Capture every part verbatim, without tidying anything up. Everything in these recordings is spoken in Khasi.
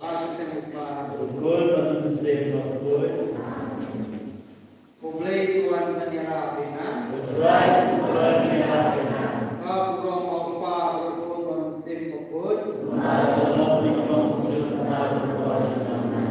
Ar te mu pa. Ko Khun bad ko Mynsiem Bakhuid. Ko Blei u wan ban ïarap ïa nga. Ko Trai u wan ban ïarap ïa nga. Ka burom u Kpa bad u Khun bad u Mynsiem Bakhuid. Kumba ka long ha kaba kut sha ka.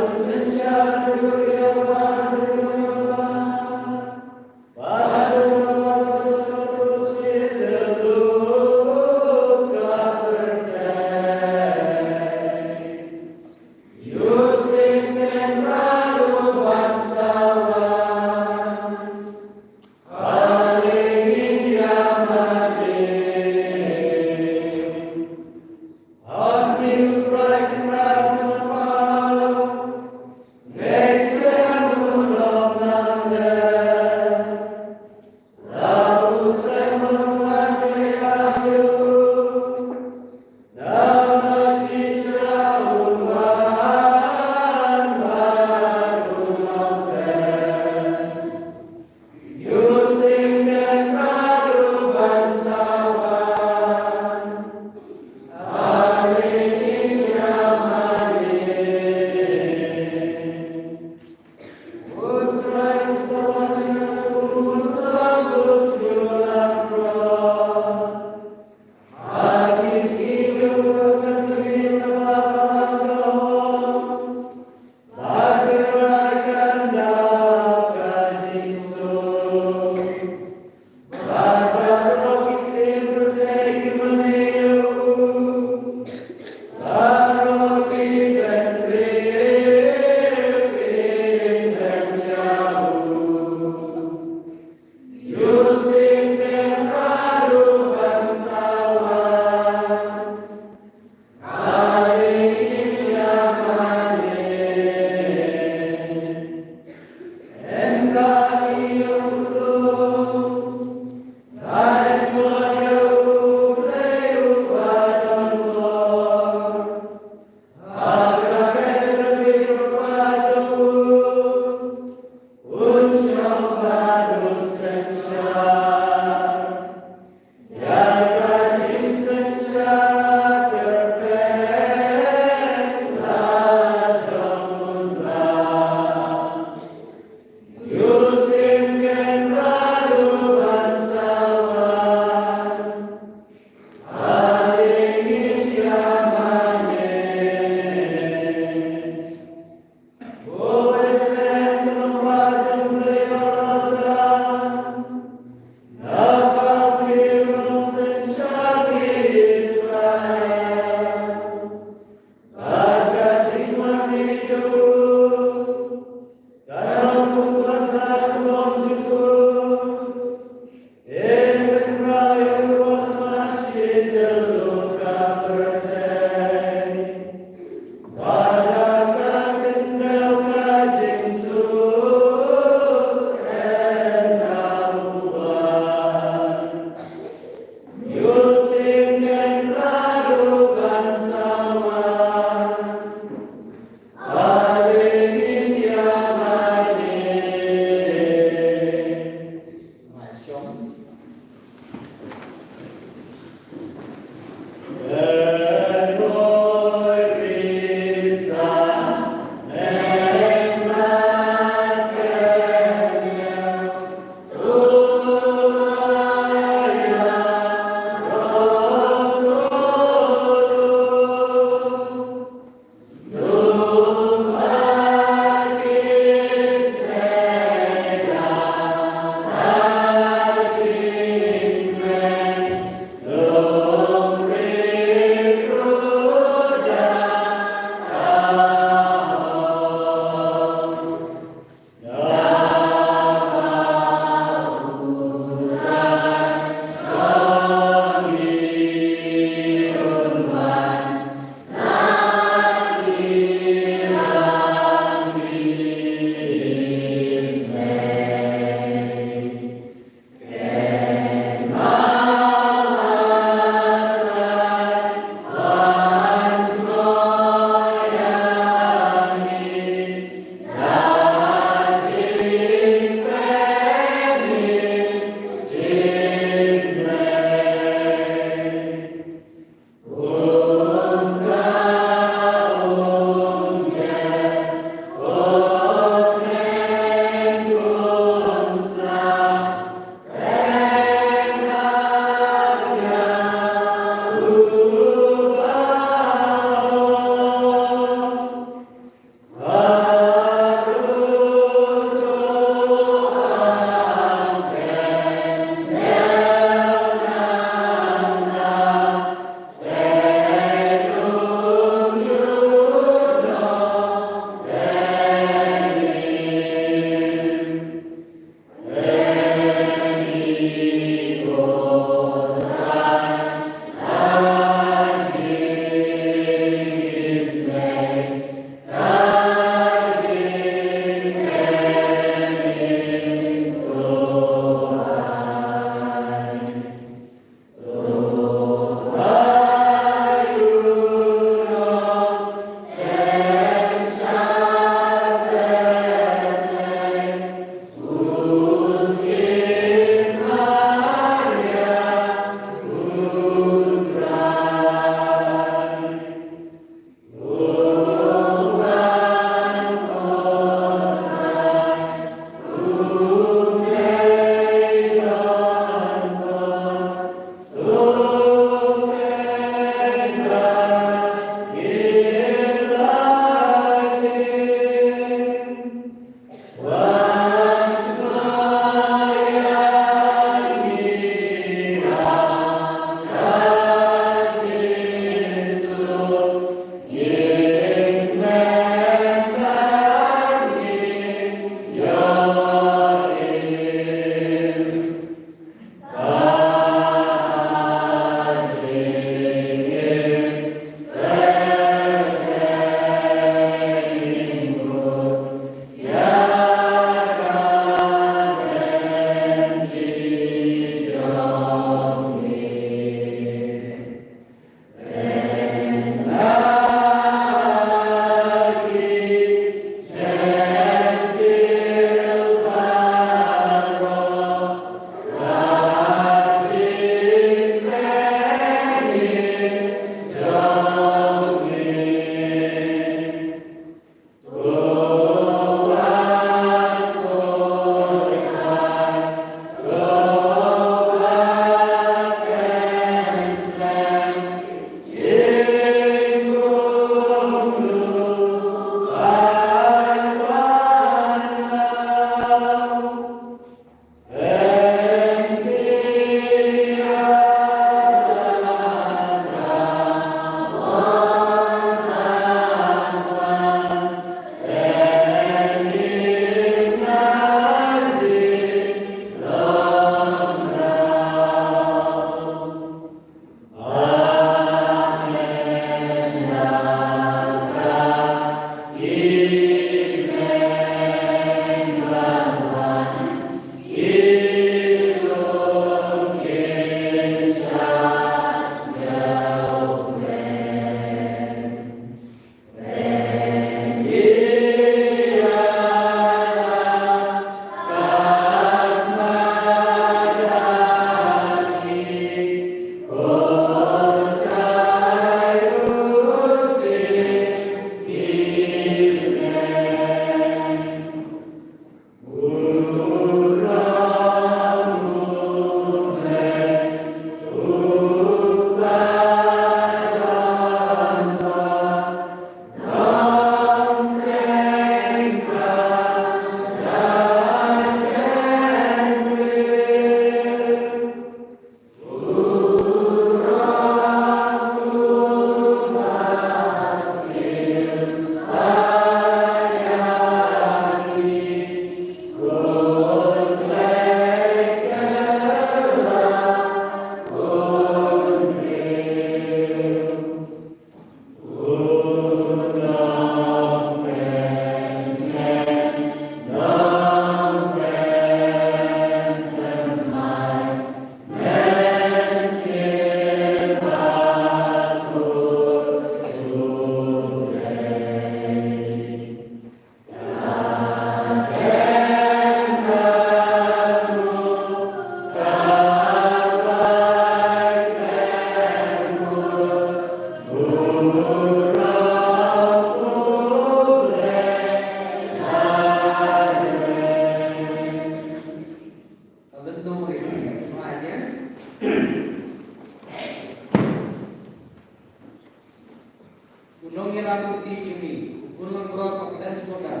U nongïalam kti jong ngi, u khun langbrot ba khlem kordor,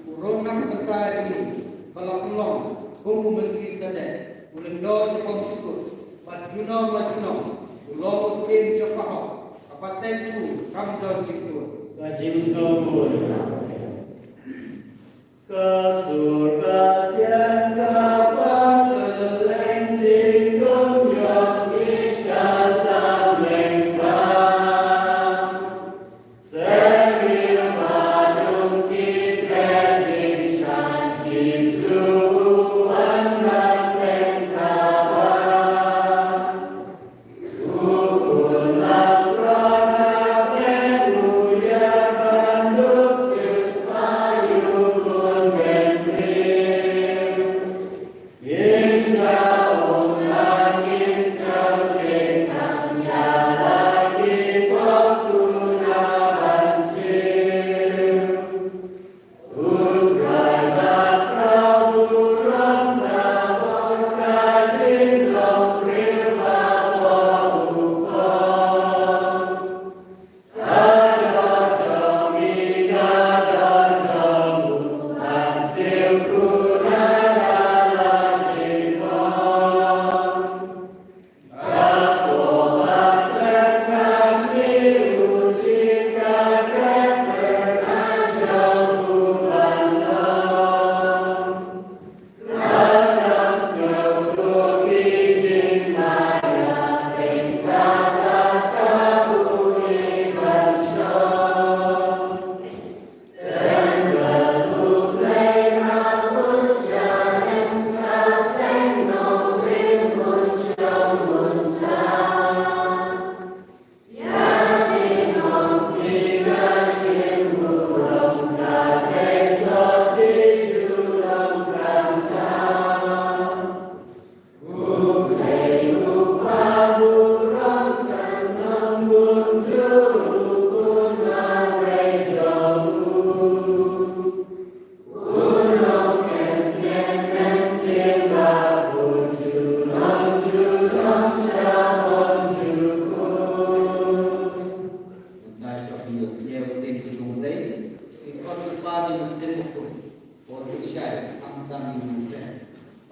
u rung na ka bynta jong ngi, ba la pynlong kum u Melkisedek, u lyngdoh shaphang shukor, bad junom la junom u long u syiem jong ka hok, ka pateng jong u kam don jingtuid. Ka jingsngew burom. Ka sur ka siang ka pynleng jingdum jong ki ka samleng bha. Syriem badum ki khleh jingshai Jisu u wan na pdeng thaba.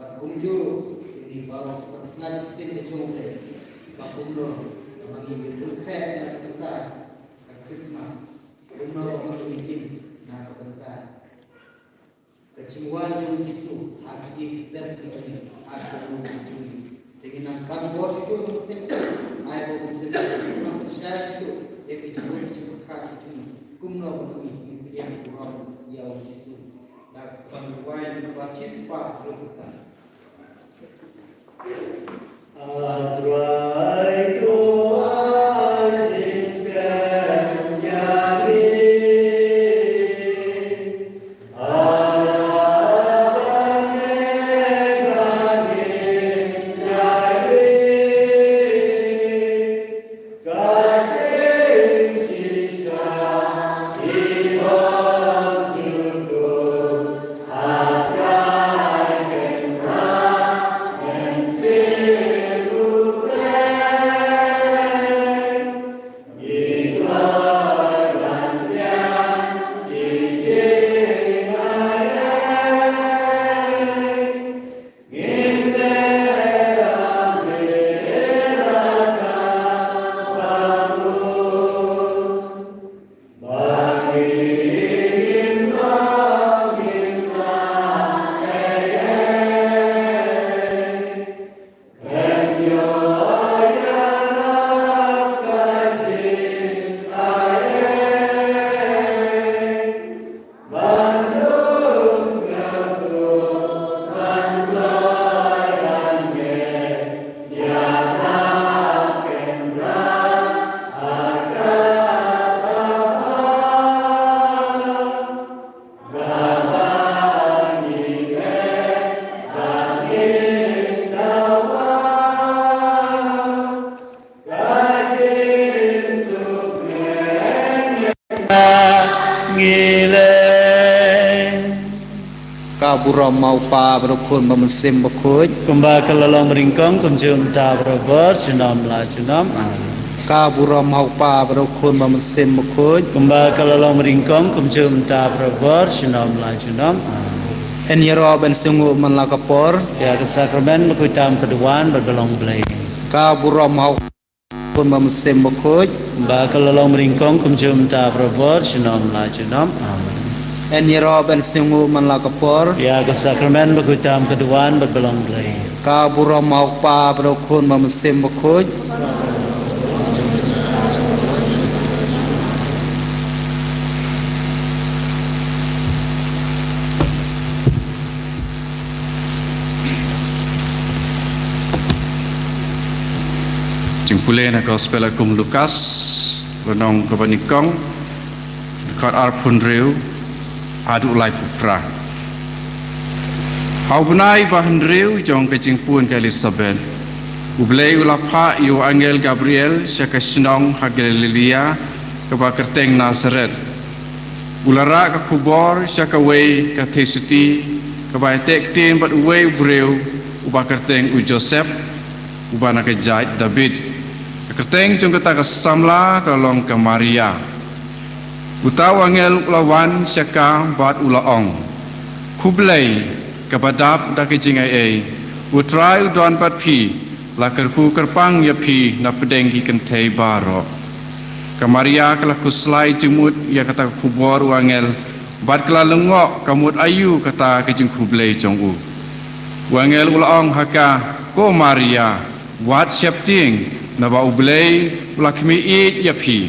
Bad kumjuh ruh ïa ki ba sngap ïa ka ktien ka jong U Blei, ba kumno ba ngi ïa ïoh khreh na ka bynta ka Christmas, kumno ba ngi ïa ïoh na ka bynta ka jingwan jong U Jisu ha ki ïing ki sem ki jong ngi, ha ki ïing ki jong ngi. Te ngi nang kyrpad shuh shuh ïa U Mynsiem, ai ba U Mynsiem Bakhuid un nang pynshai shuh shuh ïa ki jingmut ki jingpyrkhat ki jong ngi, kumno ba ngi ngin pdiang burom ïa U Jisu. Da kaba ngi duwai na ka baptisma jong U Khrist. Ngi leh. Ka burom ma U Kpa bad U Khun bad U Mynsiem Bakhuid. Kumba ka la long ba nyngkong, kumjuh mynta barabor, junom la junom. Amen. Ka burom ha u Kpa bad ha u Khun bad ha u Mynsiem Bakhuid. Kumba ka la long nyngkong, kumjuh mynta, barabor, junom la junom. Yn ïaroh ban sngewnguh man la ka por. Ïa ka sakramen ba khuid tam ka duwan bad ba long Blei. Ka burom ha u Khun bad ha u Mynsiem Bakhuid. Kumba ka la long nyngkong, kumjuh mynta, barabor, junom la junom. Amen. Yn ïaroh ban sngewnguh man la ka por. Ïa ka sakramen ba khuid tam ka duwan bad ba long Blei. Ka burom ha u Kpa bad ha u Khun bad ha u Mynsiem Bakhuid. Jingpule na Gospel ha u Lukas, lynnong kaba nyngkong, dkhot arphew hynriew haduh laiphew phra. Ha u bnai ba hynriew jong ka jingpun ka Elisabet, U Blei u la phah ïa u angel Gabriel sha ka shnong ha Galilea kaba kyrteng Nasaret. U la rah ka khubor sha kawei ka theisotti kaba ïateh ktien bad uwei u briew uba kyrteng u Joseph, uba na ka jaid Dabid. Ka kyrteng jong kata ka samla ka long ka Maria. Uta u angel u la wan sha ka bad u la ong, Khublei, kaba dap da ka jingaiei, U Trai u don bad phi, la kyrkhu kyrpang ïa phi na pdeng ki kynthei baroh. Ka Maria ka la khuslai jingmut ïa kata ka khubor u angel, bad ka la lyngngoh ka mut aïu kata ka jingkhublei jong u. U angel u la ong ha ka, Ko Maria, wat sheptieng, naba U Blei u la khmih ïeit ïa phi.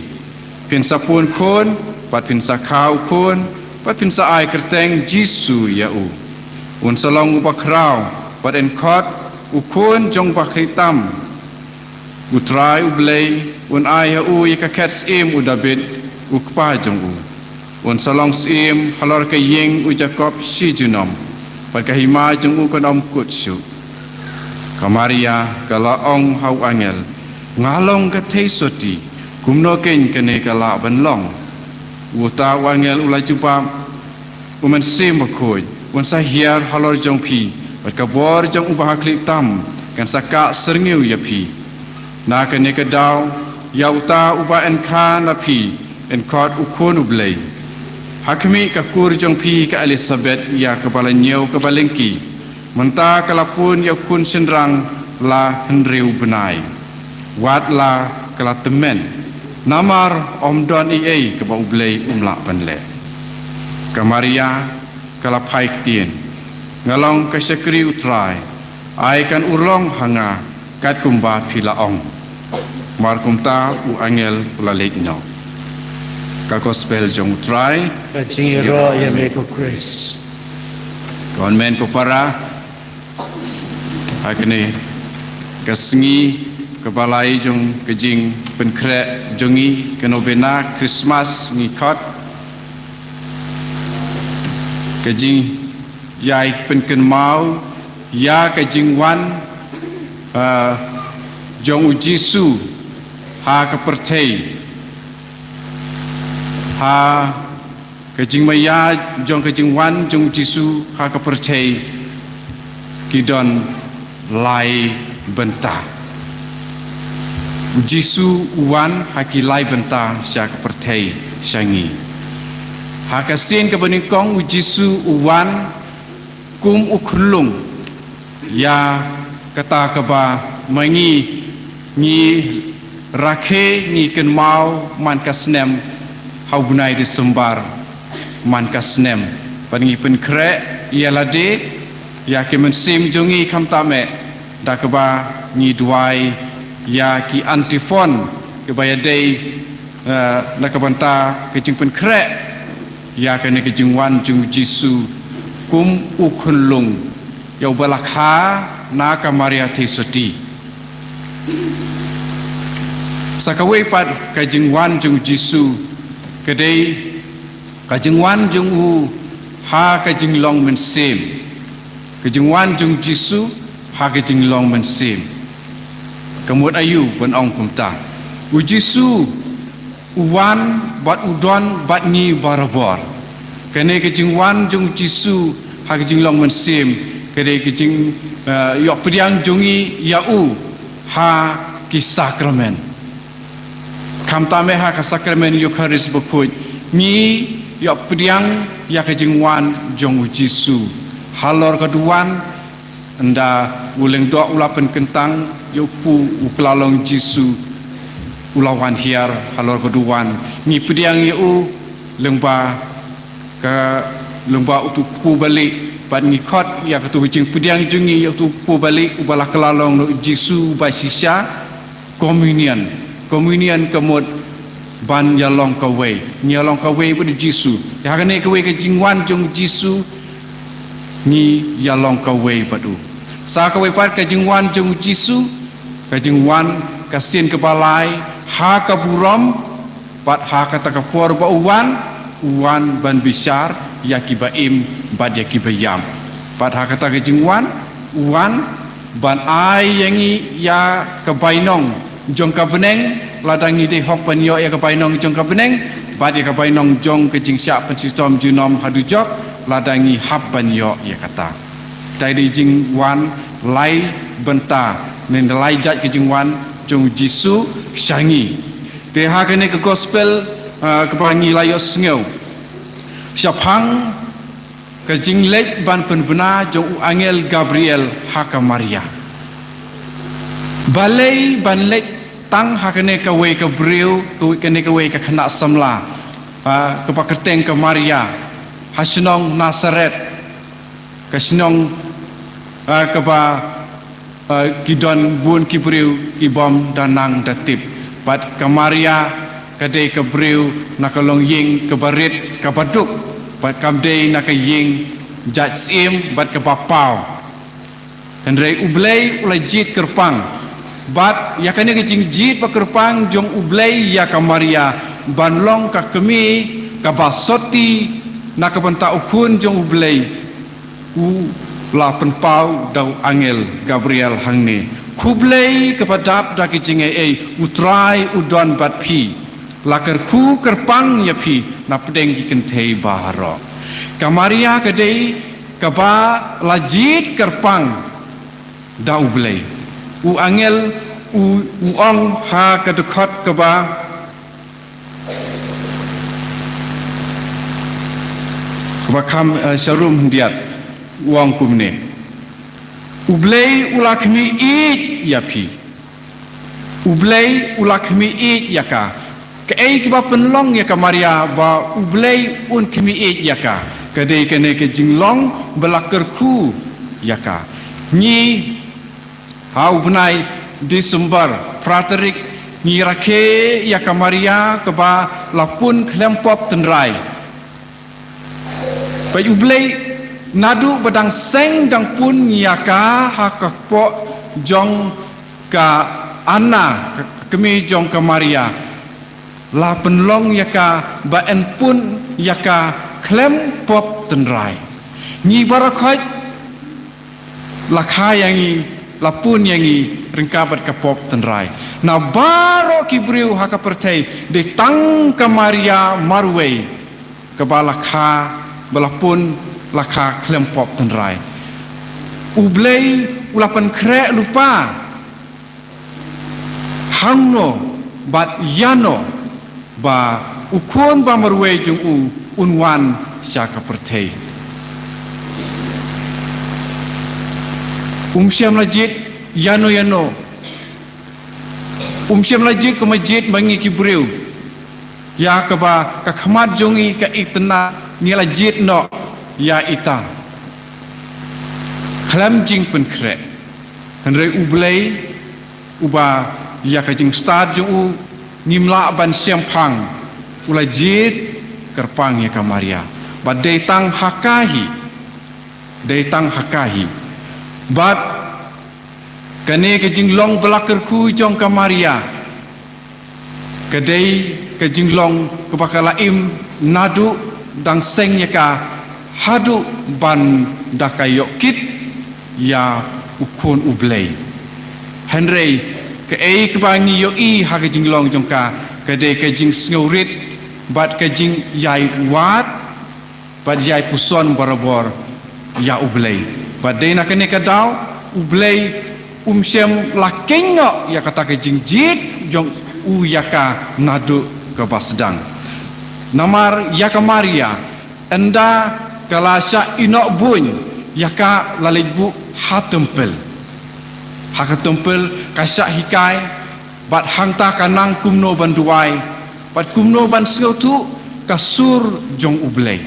Phin sa pun khun, bad phin sa kha u khun, bad phin sa ai kyrteng Jisu ïa u. Un sa long uba khraw, bad yn khot u Khun jong Uba Khlieh Tam. U Trai U Blei un ai ha u ïa ka khet syiem u Dabid, u kpa jong u. Un sa long syiem halor ka ïing u Jakob shi junom, bad ka hima jong u kan ym kut shuh. Ka Maria ka la ong ha u angel, Nga long ka theisotti, kumno keiñ kane ka lah ban long? Uta u angel u la jubab, U Mynsiem Bakhuid un sa hiar halor jong phi, bad ka bor jong Uba Ha Khlieh Tam kan sa kah syrngiew ïa phi. Na kane ka daw, ïa uta uba yn kha na phi, yn khot u Khun U Blei. Ha khmih, ka kur jong phi ka Elisabet ïa kaba la ñiew kaba lyngkhi, mynta ka la pun ïa u khun shynrang la hynriew bnai. Wat la ka la tymmen, namar ym don ei ei kaba U Blei um lah ban leh. Ka Maria ka la phai ktien, Nga long ka shakri U Trai, ai kan urlong ha nga katkumba phi la ong. Mar kumta u angel u la leit noh. Ka Gospel jong U Trai. Ka jingïaroh ïa me ko Khrist. Ko hynmen ko para, ha kane ka sngi kaba lai jong ka jingpynkhreh jong ngi, ka novena Christmas ngi khot, ka jingïai pynkynmaw ïa ka jingwan, ah, jong U Jisu ha ka pyrthei. Ha ka jingmaïa jong ka jingwan jong U Jisu ha ka pyrthei ki don lai bynta. U Jisu u wan ha ki lai bynta sha ka pyrthei sha ngi. Ha ka sien kaba nyngkong U Jisu u wan kum u khunlung ïa kata kaba ma ngi ngi rakhe, ngi kynmaw man ka snem ha u bnai December man ka snem. Bad ngi pynkhreh ïa lade, ïa ki mynsiem jong ngi khamtam eh, da kaba ngi duwai ïa ki antiphon kiba ïadei, eh, na ka bynta ka jingpynkhreh ïa kane ka jingwan jong U Jisu kum u khunlung, ïa uba la kha na ka Maria theisotti. Sa kawei pat ka jingwan jong U Jisu ka dei ka jingwan jong u ha ka jinglong mynsiem. Ka jingwan jong U Jisu ha ka jinglong mynsiem. Ka mut aïu ban ong kumta? U Jisu u wan bad u don bad ngi barabor. Kane ka jingwan jong U Jisu ha ka jinglong mynsiem ka dei ka jing, eh, ïoh pdiang jong ngi ïa u ha ki sakramen. Khamtam eh ha ka sakramen Eukharist bakhuid, ngi ïoh pdiang ïa ka jingwan jong u Jisu. Halor ka duwan, ynda u lyngdoh u la pynkyntang ïa u kpu, u kylla long Jisu u la wan hiar halor ka duwan. Ngi pdiang ïa u lyngba ka, lyngba utu u kpu balieh, bad ngi khot ïa katu ka jingpdiang jong ngi ïa utu u kpu balieh uba la kylla long u Jisu ba shisha. Communion. Communion ka mut ban ïalong kawei. Ngi ïalong kawei bad u Jisu. Ïa kane kawei ka jingwan jong u Jisu, ngi ïalong kawei bad u. Sa kawei pat ka jingwan jong u Jisu, ka jingwan ka sien kaba lai ha ka burom, bad ha kata ka por ba u wan, u wan ban bishar ïa kiba im bad ïa kiba ïap. Bad ha kata ka jingwan, u wan ban ai ïa ngi ïa ka bainong jong ka bneng, lada ngi dei hok ban ïoh ïa ka bainong jong ka bneng, bad ïa ka bainong jong ka jingshah pynshitom junom ha dujok, lada ngi hap ban ïoh ïa kata. Te dei jingwan lai bynta, ne lai jait ka jingwan jong u Jisu sha ngi. Te ha kane ka gospel, ah, kaba ngi la ïohsngew shaphang ka jingleit ban pynbna jong u angel Gabriel ha ka Maria. Balei ban leit tang ha kane kawei ka briew, kawei, kane kawei ka khynnah samla, ah, kaba kyrteng ka Maria, ha shnong Nasaret, ka shnong, ah, kaba, ah, ki don bun ki briew ki bym da nang da tip. Bad ka Maria ka dei ka briew na ka longïing kaba rit kaba duk. Bad kam dei na ka ïing jait syiem bad kaba paw. Hynrei u Blei u la jied kyrpang. Bad ïa kane ka jingjied ba kyrpang jong u Blei ïa ka Maria ban long ka kmie kaba sotti na ka bynta u Khun jong u Blei, u la pynpaw da u angel Gabriel hangne: Khublei kaba dap da ka jingaiei, u Trai u don bad phi. La kyrkhu kyrpang ïa phi na pdeng ki kynthei baroh. Ka Maria ka dei kaba la jied kyrpang da u Blei. U angel u, u ong ha ka dkhot kaba, kaba kham, eh, sharum khyndiat, u ong kumne: U Blei u la khmih ïeit ïa phi. U Blei u la khmih ïeit ïa ka. Kaei kaba pynlong ïa ka Maria ba u Blei un khmih ïeit ïa ka? Ka dei kane ka jinglong ba la kyrkhu ïa ka. Ngi ha u bnai December, phra tarik, ngi rakhe ïa ka Maria kaba la pun khlem pop tynrai. Bad u Blei naduh ba dang seng dang pun ïa ka ha ka kpoh jong ka Anna, ka kmie jong ka Maria, la pynlong ïa ka ba yn pun ïa ka khlem pop tynrai. Ngi baroh khoit la kha ïa ngi, la pun ïa ngi ryngkat bad ka pop tynrai. Na baroh ki briew ha ka pyrthei, dei tang ka Maria marwei kaba la kha, ba la pun, la kha khlem pop tynrai. U Blei u la pynkhreh lypa hangno bad ïano ba u Khun ba marwei jong u un wan sha ka pyrthei. Um shym la jied ïano ïano. Um shym la jied kumba jied ma ngi ki briew, ïa kaba ka khmat jong ngi ka itynnad, ngi la jied noh ïa ita khlem jingpynkhreh. Hynrei u Blei uba ïa ka jingstad jong u ngim lah ban shemphang, u la jied kyrpang ïa ka Maria. Bad dei tang ha ka hi, dei tang ha ka hi. Bad kane ka jinglong ba la kyrkhu jong ka Maria, ka dei ka jinglong kaba ka la im naduh dang seng ïa ka haduh ban da ka ïoh kit ïa u Khun u Blei. Hynrei kaei kaba ngi ïohi ha ka jinglong jong ka, ka dei ka jingsngewrit bad ka jingïai wad bad ïai puson barabor ïa u Blei. Bad dei na kane ka daw u Blei um shym la kynnoh ïa kata ka jingjied jong u ïa ka naduh kaba sdang. Namar ïa ka Maria, ynda ka la shah ïehnoh buiñ ïa ka la leit buh ha templ. Ha ka templ ka shah hikai, bad hangta ka nang kumno ban duwai, bad kumno ban sngewthuh ka sur jong U Blei.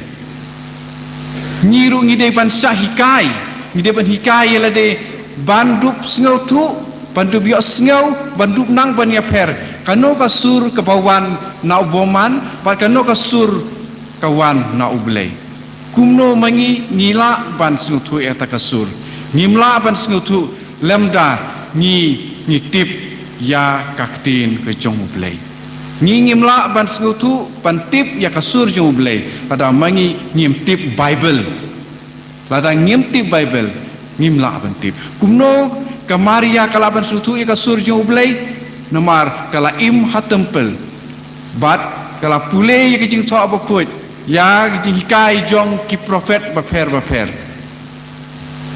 Ngi ruh ngi dei ban shah hikai, ngi dei ban hikai ïa lade ban dup sngewthuh, ban dup ïohsngew, ban dup nang ban ïapher kano ka sur kaba wan na u bymman, bad kano ka sur ka wan na U Blei. Kumno ma ngi ngi lah ban sngewthuh ïa kata ka sur? Ngim lah ban sngewthuh lymda ngi, ngi tip ïa ka ktien ka jong U Blei. Ngi ngim lah ban sngewthuh, ban tip ïa ka sur jong U Blei lada ma ngi ngim tip Baibl. Lada ngim tip Baibl, ngim lah ban tip. Kumno ka Maria ka lah ban sngewthuh ïa ka sur jong U Blei? Namar ka la im ha templ, bad ka la pule ïa ka Jingthoh Bakhuid, ïa ka jinghikai jong ki prophet bapher bapher.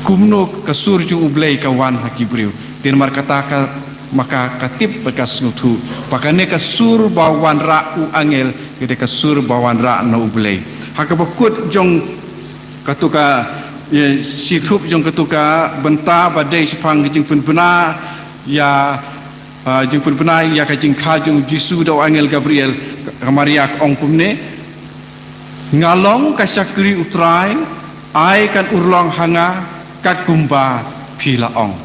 Kumno ka sur jong U Blei ka wan ha ki briew? Te namar kata ka, ma ka ka tip bad ka sngewthuh ba kane ka sur ba wanrah u angel ka dei ka sur ba wanrah na U Blei. Ha kaba kut jong katu ka, ïa, shithup jong katu ka bynta ba dei shaphang ka jingpynbna ïa, ah, jingpynbna ïa ka jingkha jong U Jisu da u angel Gabriel, ka Maria ka ong kumne: Nga long ka shakri U Trai, ai kan urlong ha nga kat kumba phi la ong.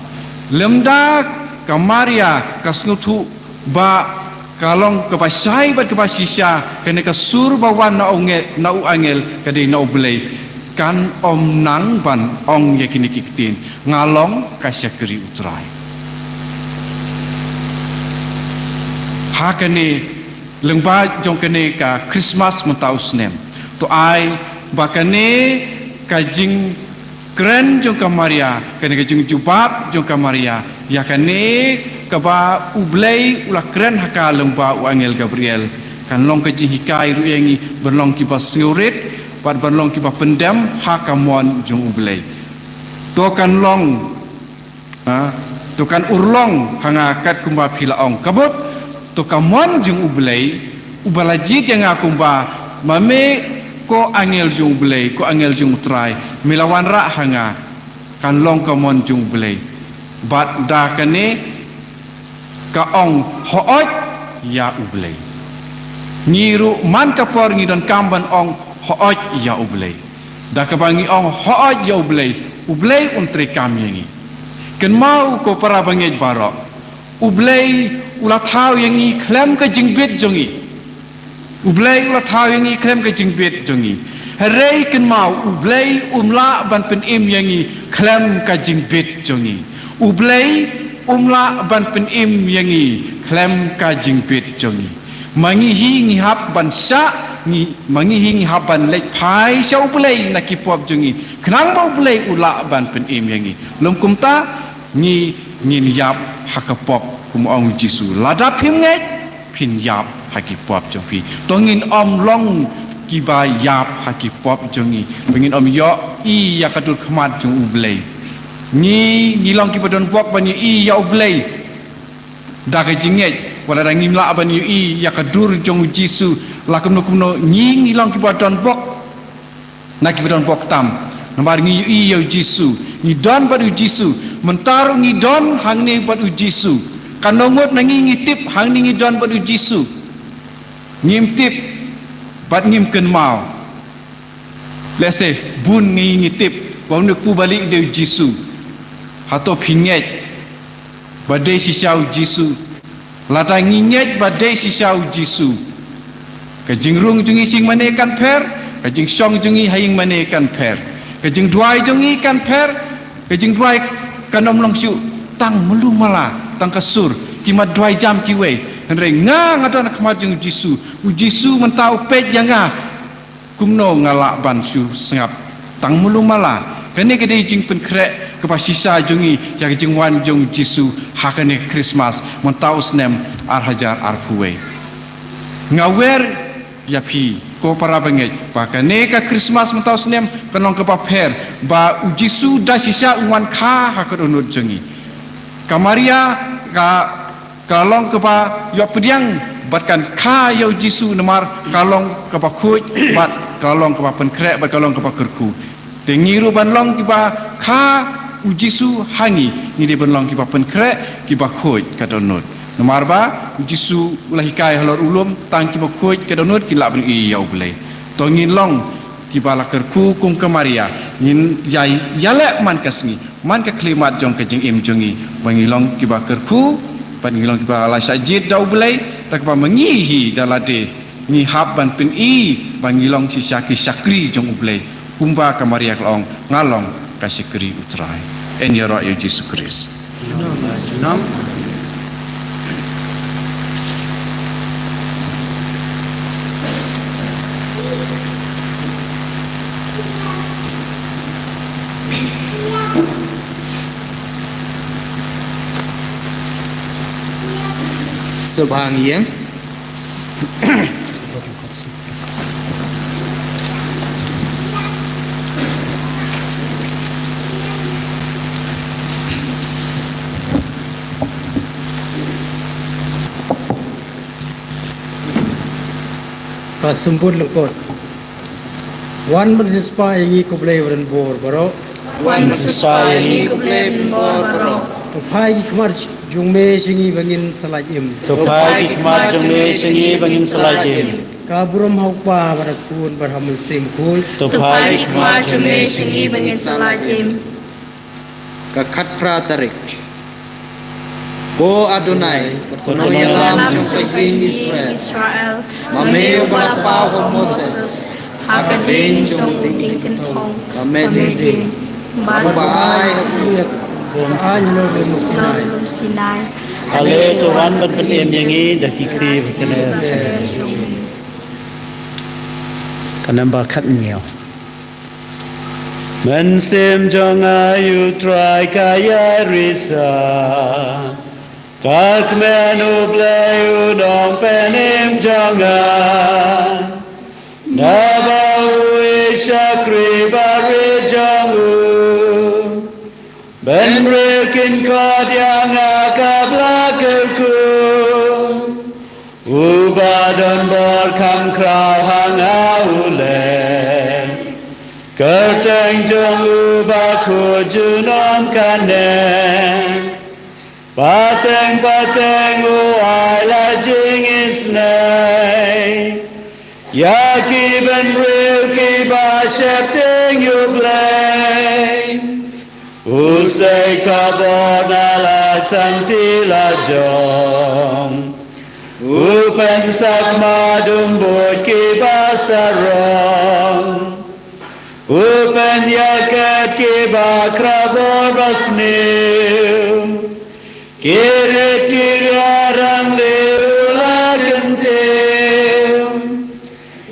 Lymda ka Maria ka sngewthuh ba ka long kaba shai bad kaba shisha, kane ka sur ba wan na u nge-, na u angel ka dei na U Blei, kan ym nang ban ong ïa kine ki ktien, nga long ka shakri U Trai. Ha kane lyngba jong kane ka Christmas mynta u snem, to ai ba kane ka jingkren jong ka Maria, kane ka jingjubab jong ka Maria ïa kane kaba U Blei u la kren ha ka lyngba u angel Gabriel, kan long ka jinghikai ruh ïa ngi ban long kiba sngewrit bad ban long kiba pyndem ha ka mon jong U Blei. To kan long, ha, to kan urlong ha nga kat kumba phi la ong. Ka mut, to ka mon jong U Blei uba la jied ïa nga kumba ma me, ko angel jong U Blei, ko angel jong U Trai, me la wanrah ha nga, kan long ka mon jong U Blei. Bad da kane ka ong, hooid ïa U Blei. Ngi ruh man ka por ngi donkam ban ong, hooid ïa U Blei. Da kaba ngi ong, hooid ïa U Blei, U Blei un treikam ïa ngi. Kynmaw ko para bangeit baroh, U Blei u la thaw ïa ngi khlem ka jingbit jong ngi. U Blei u la thaw ïa ngi khlem ka jingbit jong ngi. Hynrei kynmaw, U Blei um lah ban pynim ïa ngi khlem ka jingbit jong ngi. U Blei um lah ban pynim ïa ngi khlem ka jingbit jong ngi. Ma ngi hi ngi hap ban shah, ngi, ma ngi hi ngi hap ban leit phai sha U Blei na ki pop jong ngi, khnang ba U Blei u lah ban pynim ïa ngi. Lym kumta, ngi, ngin ïap ha ka pop, kum ong U Jisu. Lada phim ngeit, phin ïap ha ki pop jong phi. To ngin ym long kiba ïap ha ki pop jong ngi, ba ngin ym ïohi ïa ka dur khmat jong U Blei. Ngi, ngi long kiba don bok ban ïohi ïa U Blei da ka jingngeit, wat lada ngim lah ban ïohi ïa ka dur jong U Jisu, la kumno kumno, ngi, ngi long kiba don bok na kiba don bok tam. Namar ngi ïohi ïa U Jisu, ngi don bad U Jisu. Mynta ruh ngi don hangne bad U Jisu. Katno ngut na ngi ngi tip hangne ngi don bad U Jisu? Ngim tip bad ngim kynmaw. Lehse bun ngi ngi tip ba une u kpu balieh u dei U Jisu. Hato phi ngeit ba dei shisha U Jisu? Lada ngi ngeit ba dei shisha U Jisu, ka jingrung jong ngi sha ïingmane kan pher, ka jingshong jong ngi ha ïingmane kan pher, ka jingduwai jong ngi kan pher, ka jingduwai kan ym long shuh tang malu mala, tang ka sur, ki mat duwai jam kiwei. Hynrei nga, nga don ha khmat jong U Jisu, U Jisu mynta u peit ïa nga. Kumno nga lah ban shu sngap tang malu mala? Kane ka dei jingpynkhreh kaba shisha jong ngi ïa ka jingwan jong U Jisu ha kane ka Christmas mynta u snem ar hajar arphew wei. Nga wer ïa phi ko para bangeit ba kane ka Christmas mynta u snem kan long kaba pher, ba U Jisu da shisha u wan kha ha ka dohnud jong ngi. Ka Maria ka ka long kaba ïoh pdiang bad kan kha ïa u Jisu, namar ka long kaba khuid bad ka long kaba pynkhreh bad ka long kaba kyrkhu. Te ngi ruh ban long kiba kha u Jisu ha ngi, ngi dei ban long kiba pynkhreh, kiba khuid ka dohnud. Namar ba u Jisu u la hikai halor u lum, tang kiba khuid ka dohnud ki lah ban ïohi ïa U Blei. To ngin long kiba la kyrkhu kum ka Maria, ngin ïai ïaleh man ka sngi, man ka khyllipmat jong ka jingim jong ngi, ba ngi long kiba kyrkhu bad ngi long kiba la shah jied da U Blei, da kaba ma ngi hi da lade ngi hap ban pyni ba ngi long shisha ki shakri jong U Blei, kumba ka Maria ka la ong, nga long ka shakri U Trai. Yn ïaroh ïa U Jisu Khrist. Sngewbha ngin ïeng. Ka symboh lyngkot. Wan ban siewspah ïa ngi ko Blei ba donbor baroh. Wan ban siewspah ïa ngi ko Blei ba donbor baroh. To phai ki khmat jong me sha ngi ba ngin sa lait im. To phai ki khmat jong me sha ngi ba ngin sa lait im. Ka burom ha U Kpa bad ha U Khun bad ha U Mynsiem Bakhuid. To phai ki khmat jong me sha ngi ba ngin sa lait im. Ka khatphra tarik. Ko Adonai, ko nongïalam jong ka ïing Israel. Ma me uba la paw ha u Moses ha ka ding jong u dieng kynthong. Ba me dieng. Bad ba ai ha u, ba ai ha u lum Sinai. Ale to wan ban pynim ïa ngi da ki kti ba kane. Ka number khathynñiew. Mynsiem jong nga ïa U Trai ka ïai risa. Ka kmen U Blei u nongpynim jong nga. Naba u i shakri barit jong u. Bynriew kin khot ïa nga ka bla kyrkhu. Uba donbor kham khraw ha nga u leh. Kyrteng jong u bakhuid junom kane. Pateng pateng u ai la jingisynei. Ïa ki bynriew kiba sheptieng ïa U Blei. U sei khubor na la shanti la jong. U pynsakma duh buit kiba sarong. U pynïakit kiba khraw bor ba sniew. Ki rit ki riarang lei u la kyntiew.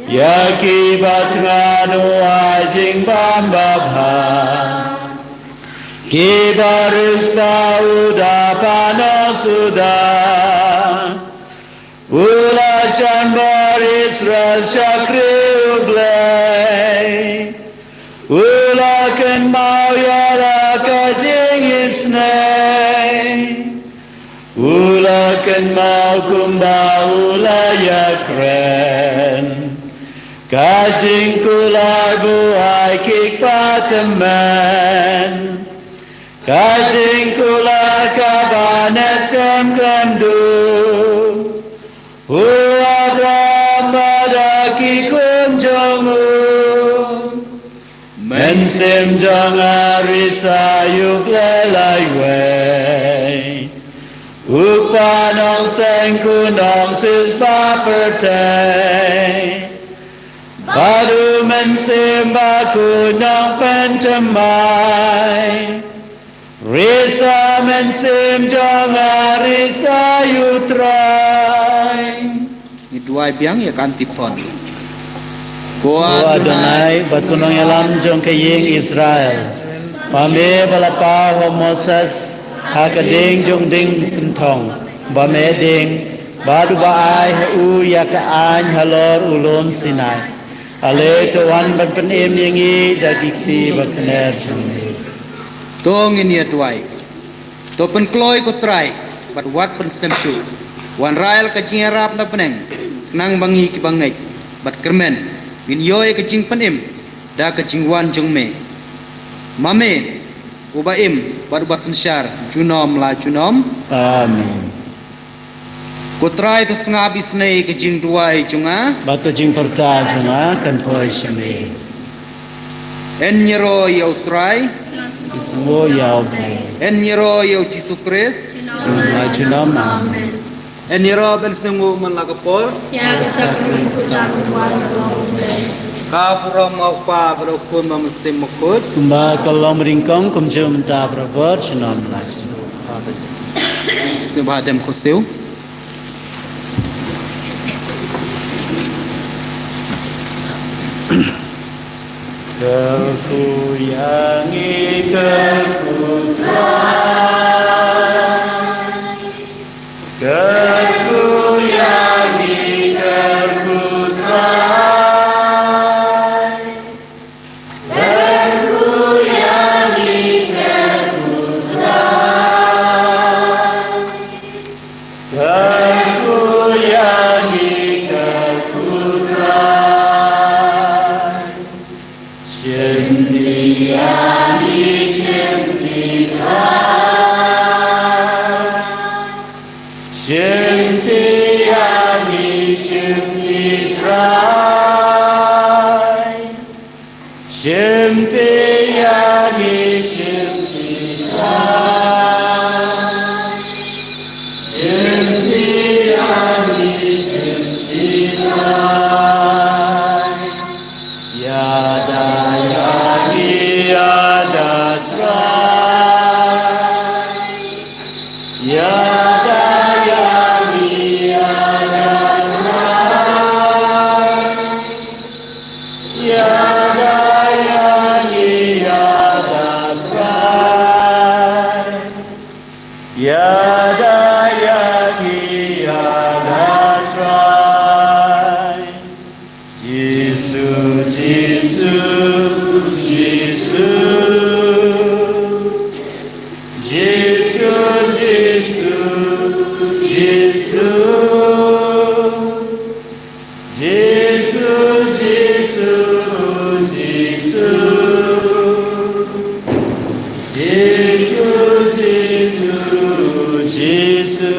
Ïa kiba thngan u ai jingbam babha. Kiba riewspah u da panos u da. U la shan bor Israel shakri U Blei. U la kynmaw ïa la ka jingisynei. U la kynmaw kumba u la ïakren. Ka jingkular buaid ki kpa tymmen. Ka jingkular kaba neh skhem khlem duh. U Abraham bad ïa ki khun jong u. Mynsiem jong nga risa ïa U Blei laiwei. U Kpa nongseng, u nongsiewspah pyrthei. Bad u Mynsiem Bakhuid nongpynthymmai. Risa mynsiem jong nga, risa ïa U Trai. Ngi duwai biang ïa ka antiphon. Ko Adonai, bad ko nongïalam jong ka ïing Israel. Ba me ba la paw ha u Moses ha ka ding jong u dieng kynthong. Ba me dieng, bad uba ai ha u ïa ka aiñ halor u lum Sinai. Ale to wan ban pynim ïa ngi da ki kti ba kner jong me. To ngin ïa duwai. To pynkloi ko Trai, bad wat pynshlem shuh. Wanrah ïa la ka jingïarap na bneng, khnang ba ngi kiba ngeit bad kyrmen ngin ïoh ïa ka jingpynim da ka jingwan jong me. Ma me, uba im bad uba synshar junom la junom. Amen. Ko Trai, to sngap isynei ka jingduwai jong nga, bad ka jingpyrta jong nga kan poi sha me. Yn ïaroh ïa u Trai. Sngew ïa u Blei. Yn ïaroh ïa u Jisu Khrist. Junom la junom. Amen. Yn ïaroh ban sngewnguh man la ka por. Ïa ka sakrament kutlang kaba wan na u Blei. Ka burom u Kpa bad u Khun bad u Mynsiem Bakhuid. Kumba ka long nyngkong, kumjuh mynta, baroh, junom la junom. Amen. Sngewbha dem khublei. Kyrkhu ïa ngi, kyrkhu Trai. Kyrkhu ïa ngi, kyrkhu Trai. Kyrkhu ïa ngi, kyrkhu Trai. Kyrkhu ïa ngi, kyrkhu Trai. Shim ti ïa ngi, shim ti Trai. Shim ti ïa ngi, shim ti Trai. Shim ti ïa ngi, shim ti Trai. Shim ti ïa ngi, shim ti Trai. Ïada ïa ngi, ïada Trai. Ïada ïa ngi, ïada Trai. Ïada ïa ngi, ïada Trai. Ïada ïa ngi, ïada Trai. Jisu, Jisu, Jisu. Jisu, Jisu, Jisu. Jisu, Jisu, Jisu. Jisu, Jisu, Jisu.